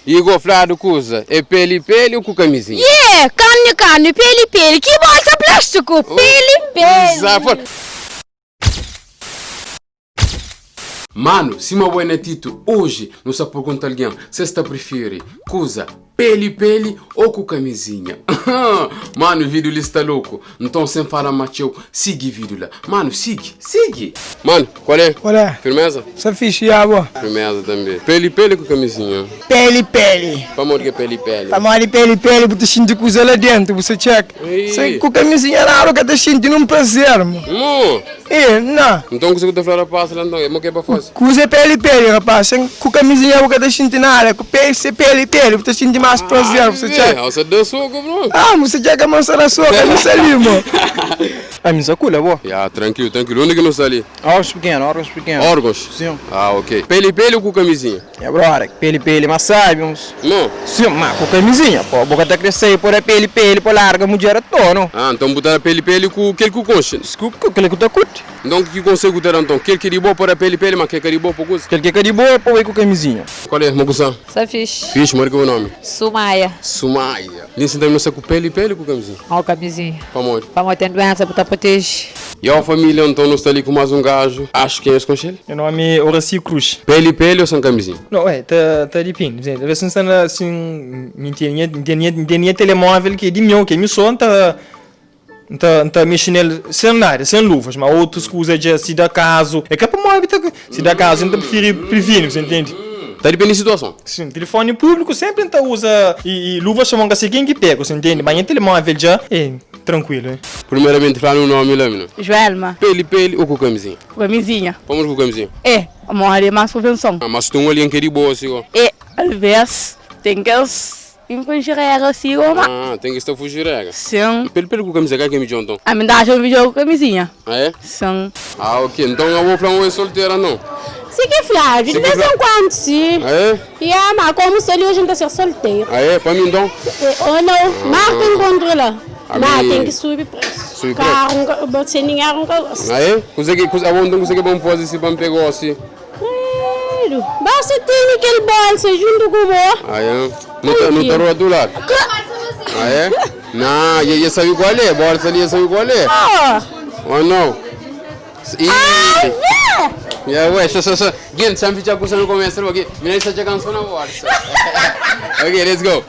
Igor fladu kuza é peli peli ou ku kamizinha? Ye, karni karni, peli peli, ki bolsa plástiku, peli peli. Manu, sima bo é na titulu, oji nu sta pergunta algen si es ta prifiri kuza peli peli ou ku kamizinha. Manu, vídiu li sta loku, nton sen fala más txeu, sigi vídiu la. Manu, sigi, sigi! Manu, qual é? Qual é? Firmeza? Sta fixe ya bo. Firmeza tanbe. Peli peli ku kamizinha. Peli peli. Pamodi ki é peli peli? Pamodi peli peli bu ta xinti kuza la dentu, bu sa txeka. Se ku kamizinha la bu ka ta xinti nun prazer mo. Mo. E, na. Nton kuza ku ta fla rapaz la nton, é mo ke pa faze? Kuza é peli peli rapaz, sen ku kamizinha bu ka ta xinti nada, ku peli se peli peli bu ta xinti mas prazer, bu sa txeka. Ah, sa da soku bro. Ah, bu sa txeka ma sa da soku, ami sa li mo. Ami sa kula bo. Ya, trankilu, trankilu. Undi ki nu sta li? Órgãos pikenu, órgãos pikenu. Órgãos? Sim. Ah, ok. Peli peli ou ku kamizinha? Nha brother, peli peli mas sabi uns. Mo? Sim, ma ku kamizinha. Po, bo ka ta kre sai po da peli peli po larga mudjer a toa, no. Ah, nton bu ta da peli peli ku kel ku konxe. Ku kel ku ta kuti. Nton ki konselhu ku ta da nton? Kel ki di bo po da peli peli, ma kel ka di bo po kuza? Kel ki ka di bo po bai ku kamizinha. Qual é? Mo ku sa? Sa fixi. Fixi, modi ki bu nomi? Sumaia. Sumaia. Li nsin ta mi no sta ku peli peli ku kamizinha? Ó kamizinha. Pamodi? Pamodi ten duensa bu ta proteje. Yo família, nton nu sta li ku más un gaju. Axu ki nhos konxe-l. Nha nomi é Oracy Cruz. Peli peli ô sen kamizinha? Não, ué, ta, ta dipende. Por exemplo, se N sta na, si N ten nha, N ten nha, N ten nha telemóvel ki é di meu, ki é mi sô, N ta, N ta, N ta mexe nel sen nada, sen luvas. Ma otus kuza dja, si da kazu, é ka pamodi ta, si da kazu N ta prifiri privini, bu entende? Ta dipende di situason. Sim, telefoni públiku senpri N ta uza i, i luvas pa mon ka se ken ki pega, bu entende? Ma nha telemóvel dja é trankuilu, eh. Primeramenti fla nu nomi la mi. Joelma. Peli peli ou ku kamizinha? Ku kamizinha. Pamodi ku kamizinha? É, pamodi é más prevenson. Ah, mas si ten un algen ki é di bo si go? É, alvês ten kes infringir regra si go, ma. Ah, ten kes ta fugir regra? Sim. Peli peli ku kamizinha kal ki é midjor nton? Ami nta atxa midjor ku kamizinha. Ah é? Sim. Ah, ok. Nton abo fla ma bo é soltera nton? Si ki fladu, di vez en kuandu si. Ah é? Ya, ma komu sta li oji N ta ser solteru. Ah é? Pa mi nton? Oh nau, marka enkontru la. Ma ten ki subi presu. Subi presu? Karu N ka, bo sen dinheru N ka gosta. Ah é? Kuze ki, kuze, abo nton kuze ki ba N faze si pa N pega osi? Credo! Basta tene kel bolsa juntu ku bo. Ah é? Nu ta, nu ta rua tu ladu? Ah é? Nah, dja, dja sabi kual é, bolsa li dja sabi kual é. Oh! Oh nau? Ih! Ah vé! Ya ué, so, so, so, gen, sa N fitxa kusa nu kumesa, ok, mi na sta txekan so na bolsa. Ok, let's go.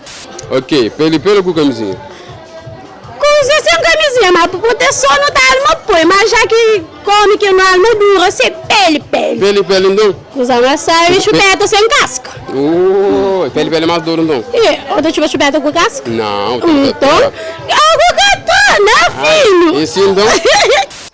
Ok, peli peli ku kamizinha? Kuza sen kamizinha, ma pa proteson nu ta alma poi, ma ja ki komi ki nu alma dura se peli peli. Peli peli nton? Kuza mas sabi xupeta sen kaska. Ooh, peli peli mas duru nton? E, o ta txupa xupeta ku kaska? Nau, Nton, agu ka ta, na filhu. E si nton?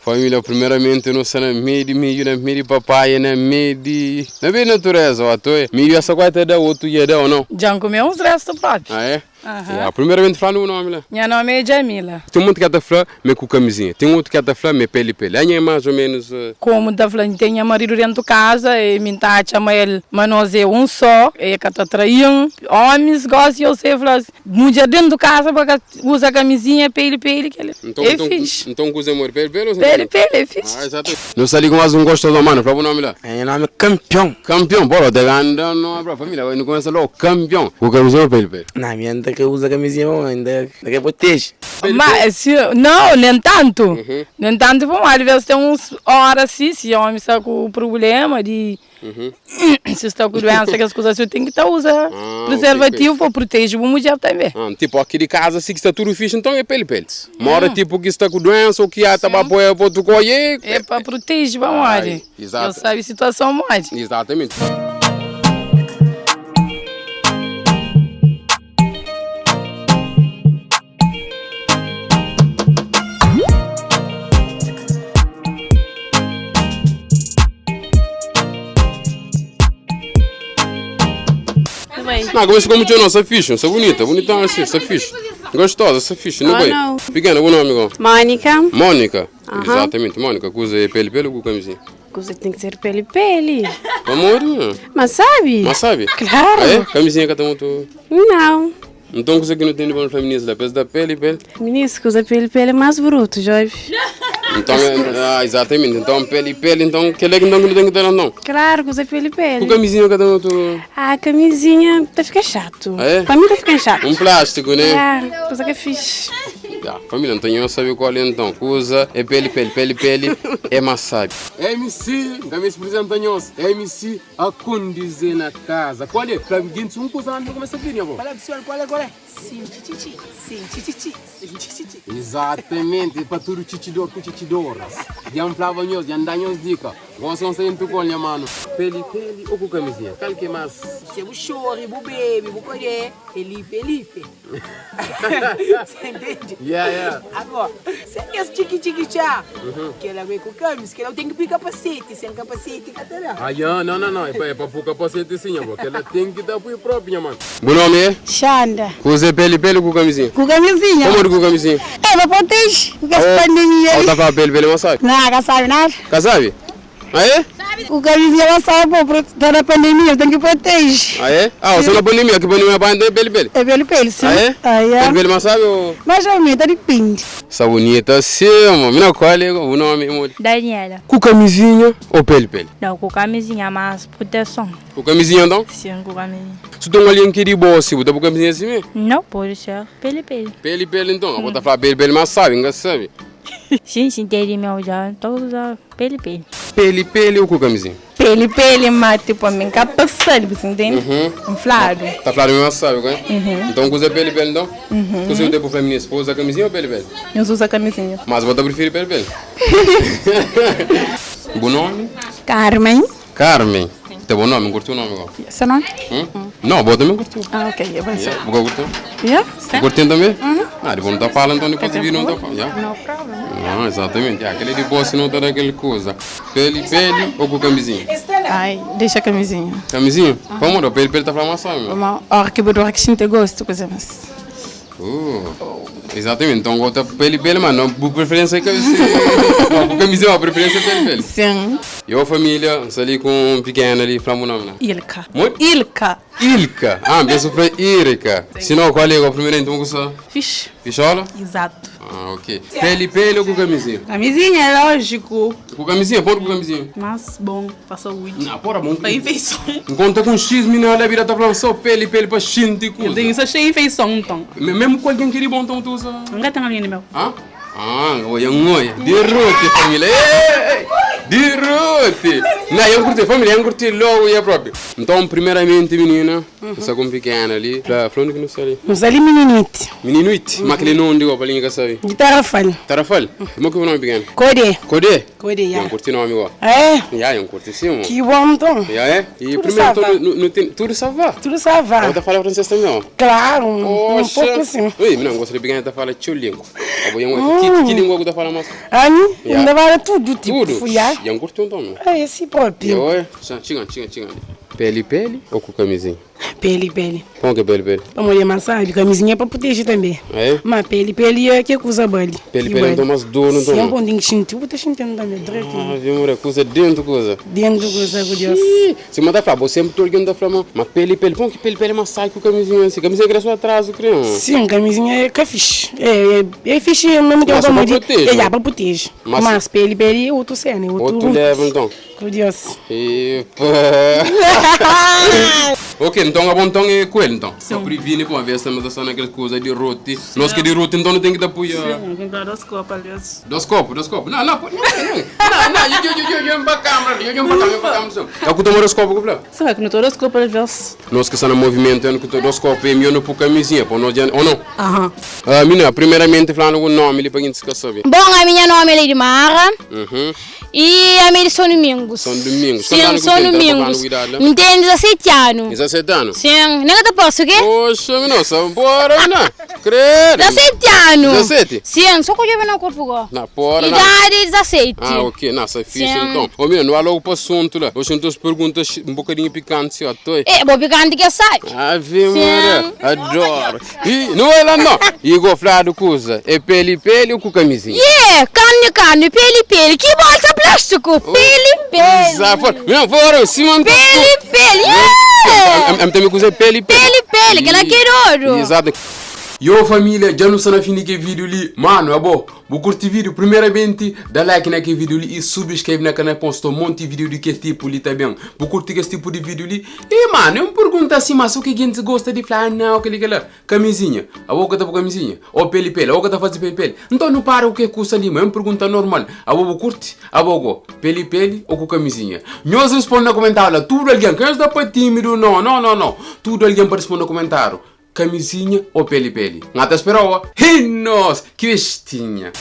Família, primeramenti nu sta na mei di midju, na mei di papaia, na mei di, na mei di natureza, ó, toi. Midju essa kuai ta da, otu dja da, ou não? Dja N kume uns restu propi. Ah é? Ya, primeramenti fla-nu bu nomi la. Nha nomi é Djamila. Ten monti ki ta fla ma é ku kamizinha, ten otu ki ta fla ma é peli peli. Anha é más o ménus. Komu N ta fla, N ten nha maridu dentu kaza e mi N ta atxa ma el, ma nos é un só, e ka ta trai-m. Ómis gósi yo se fla Mudjer dentu kaza pa ka uza kamizinha peli peli kel é fixi. Nton kuza é modi peli peli ou sem peli peli é fixi. Ah exato. Nu sta li ku mas un gostoso mano fla bu nomi la. Nha nomi é Kampion. Kampion bora ta ganda nomi bro família nu kumesa logo Kampion ku kamizinha ou peli peli. Na mi N ta ka uza kamizinha mo N ta ka proteje. Ma si nau nen tantu nen tantu pamodi alves ten uns ora si si omi sta ku prublema di Si sta ku duensa kes kuza si ten ki ta uza prezervativu pa proteje bu mudjer tanbe. Tipo oki di kaza si ki sta tudu fixi nton e peli peli. Ma ora tipo ki sta ku duensa ou ki ata ba apoia pa otu koia e. E pa proteje pamodi el sabi situason modi. Exatamente. Não, como como teu nome, essa fixe, essa bonita, bonitão assim, essa fixe. Gostosa, essa fixe, não vai. Pequena, o nome igual. Mônica. Mônica. Exatamente, Mônica, cusa é pele pele com camisinha. Cusa tem que ser pele pele. Amor, não. Mas sabe? Mas sabe? Claro. Ah, é? Camisinha que tá muito. Não. Nton kusa ki nu ten di bon fla minis la, pa es da peli peli. Minis ki uza peli peli é más brutu, jovem. Então, ah, exatamente. Então, pele pele, então, que é que então que não tem que ter então? Claro, que usa pele pele. Com camisinha cada um outro. Ah, camisinha tá fica chato. Ah, é? Pra mim tá ficando chato. Um plástico, né? É, coisa que é fixe. Ah, família, não tenho eu saber qual é então. Usa é pele pele, pele pele é maçabi. MC, também se apresenta nós. MC a condizer na casa. Qual é? Flávio Guintes, um coisa não começa a vir, né, Qual é, pessoal? Qual é, qual é? Sim, tchitchi, sim, tchitchi, sim, tchitchi. Exatamente, para tudo tchitchidor com tchitchidoras. Já falava nós, já dá nós dica. Gosto de sair com minha mano. Pele, pele ou com camisinha? Qual que é mais? Se eu choro, eu bebe, eu correr, Felipe, Felipe. Você entende? Yeah, yeah. Agora, você quer esse tiki-tiki tchá? Que ela vem com camis, que ela tem que pôr capacete, sem capacete, catará. Ah, yeah, não, não, não. É para pôr capacete sim, porque ela tem que dar para o próprio, mano. Bom nome é? Xanda. Usa pele, pele ou com camisinha? Com camisinha. Como é com camisinha? É, mas protege. Com essa pandemia Ou ali. tá falando pele, pele, mas sabe? Não, não sabe nada. Casabe? Ah, é? O camisinha ela sabe, pô, tá na pandemia, tem que proteger. Ah, é? Ah, você na pandemia, que pandemia vai entrar pele, pele. É pele pele, sim. Ah, é? Ah, é. Pele, pele, mas sabe? Ou... Mas aumenta, depende. Essa bonita sim, mano. Mina, qual é o nome, amor? Daniela. Com camisinha ou pele, pele? Não, com camisinha, mas proteção. Com camisinha, então? Sim, com camisinha. Se tu tem alguém que de boa, se botar com camisinha assim mesmo? Não, pode ser. Pele, pele. Pele, pele, então. Eu vou falar pele, pele, mas sabe, ninguém sabe. Sim, sim, tem meu já. Então usa pele, pele. Pele, pele ou com camisinha? Pele, pele, mas tipo, a mim capacete, você entende? Uhum. Inflado. Tá falando mesmo, sabe, ok? Uhum. Então usa pele, pele, então? Uhum. Você usa para feminista, usa camisinha ou pele, pele? Eu uso a camisinha. Mas você prefere pele, pele? Bom nome? Carmen. Carmen. Tem bom nome, curtiu o nome agora? Seu nome? Hum? Não, boa também curtiu. Ah, ok, eu vou Yeah. Boa curtiu? Yeah? Curtindo também? Uhum. Ah, depois não tá falando, então depois de vir não tá falando. Yeah. No problem. Não, exatamente. Ah, Aquele de boa se não tá daquele coisa. Pele, pele ou com camisinha? Ai, deixa a camisinha. Camisinha? Vamos, o pele, pele tá falando maçã, meu. Uma hora que eu que sinto gosto, coisa mas. Exatamente, então gosta pele, pele, mas não, por preferência é camisinha. Não, com camisinha, a preferência é pele, pele. Sim. Eu, família, ali com um pequeno ali, falamos o nome, né? Ilka. Muito? Ilka. Ilka. Ah, penso foi Irika. Se não, qual é o primeiro então com Fixe. Fichola? Exato. Ah, ok. Pele, pele ou com camisinha? Camisinha, é lógico. Com camisinha, pode com camisinha. Mas bom, passou o Não, porra, bom. Pra infeição. Enquanto com X, menina, olha, vira, tá falando só pele, pele pra xinte e coisa. Eu tenho só cheio infeição, então. Mesmo com alguém que bom, então tu usa. Nunca tem alguém no meu. Hã? Ah, olha, olha. Derrote, família. Ei, ei, derrote. Não, eu curti, família, eu curti logo e é próprio. Então, primeiramente, menina, essa com pequena ali, pra pra onde que não sei ali? Não sei ali, meninite. Meninite? Mas aquele não digo, pra linha que sabe. De Tarrafal. Tarrafal? Como que é o nome pequeno? Codê. Codê? Codê, já. Eu curti nome igual. É? Já, eu curti sim, mano. Que bom, então. Já é? E Tudo primeiro, ça va. então, no, no, tem- tudo ça va? Tudo ça va. Eu tá falando francês também, ó. Claro, um Poxa. pouco sim. Oi, não, gosto de pequeno, tá falando tchulingo. Que, que língua que tá falando mais? Ani, Yeah. ainda vai tudo, tipo, Tudo? Já. Já curtiu então, meu? É esse próprio. Oi, chega, chega, chega. Pele, pele ou com camisinha? Pele, pele. Como que é pele, pele? Pra mulher massagem, camisinha é pra proteger também. É? Mas pele, pele é que usa bali. Pele, pele não toma dor, não Sim, é um toma? bom dinho que eu tô sentindo também, direitinho. Ah, viu, mulher, coisa dentro, coisa. Dentro, coisa, com Deus. Se manda falar, você sempre tô ligando da flama, mas pele, pele, como que pele, pele, mas sai com camisinha assim? Camisinha cresce atrás, creio. Sim, camisinha é que é fixe. É, é, é fixe mesmo tempo Mas só como pra de. proteger. É, já, pra proteger. Mas- Mas, pele, pele é outro cena, é outro. Outro leva então. Com Deus. Epa. Ok, então a bom então é coelho então. Só previne pô, ver se estamos só naquela coisa de roti. Nós que de roti então não tem que dar puia. Sim, tem que dar dois copos, aliás. Dois copos, dois copos. Não, não, não, não, não, não, eu eu eu eu para câmera, eu eu para câmera, para câmera. Eu que tomo dois copos, que Sabe que não tô dois copos, aliás. Nós que estamos no movimento, eu que dois copos, eu não por camisinha, pô, nós ou não? Aham. Ah, menina, primeiramente falando o nome ali para quem se saber. Bom, a minha nome é Lady Mara Uhum. e a minha é São Domingos. São Domingos. Sim, São Domingos. Me tem 17 anos. 17 anos? Sim, nem que te posso, o quê? Poxa, menina, só bora, menina. Credo. 17 anos. 17? Sim, só que eu não corpo agora. Na porra, não. Idade 17. Ah, ok. Nossa, fixe Sim. então. Ô, menina, não há logo para o assunto lá. Hoje eu perguntas um bocadinho picantes, ó, tô. É, bom picante que sabe. Ave Maria, adoro. E, não é lá não. E gofrado coisa, é pele pele ou com camisinha? Yeah, carne, carne, pele, pele. Que bolsa plástico? Pele, pele. Exato. Não, fora, se mantém. Pele, pele. Yeah! A também coisa é pele pele. Pele, pele, que ela quer ouro. Exato. Yo família, dja nu sta na fin di ke vídeo li. Mano, abo, bu curti vídeo? Primeiramente, da like na ke vídeo li e subscreve na canal posta um monte vídeo di ke tipo li tá bem. Bu curti kes tipo di vídeo li? E mano, eu me pergunto assim, mas o que gente gosta de falar? Ah, não, aquele que lá. Camisinha, abo ka ta pô camisinha? Ou pele pele, abo ka ta faze pele pele? Então nu para o que custa li, mas eu me pergunta normal. Abo bu curti? Abo go, pele pele ou ku camisinha? Nhos responde na comentário lá, tudo alguém, quem está pa tímido? Não, não, não, não. Tudo alguém para responder na comentário. Kamizinha ô peli peli? N ata spera-u a. Hi nos! Ki bestinha!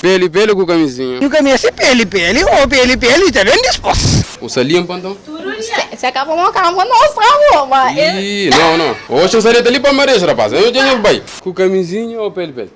Peli peli ku kamizinha? Nhu ka meste peli peli ô peli peli ta ben dispos. U sa linpa nton? Se ka pa mo ka pa nos tra bo ma e. Ih, no, no. Oxi N sa deta li pa marex, rapaz. Anho dja nhos bai. Ku kamizinha ô peli peli?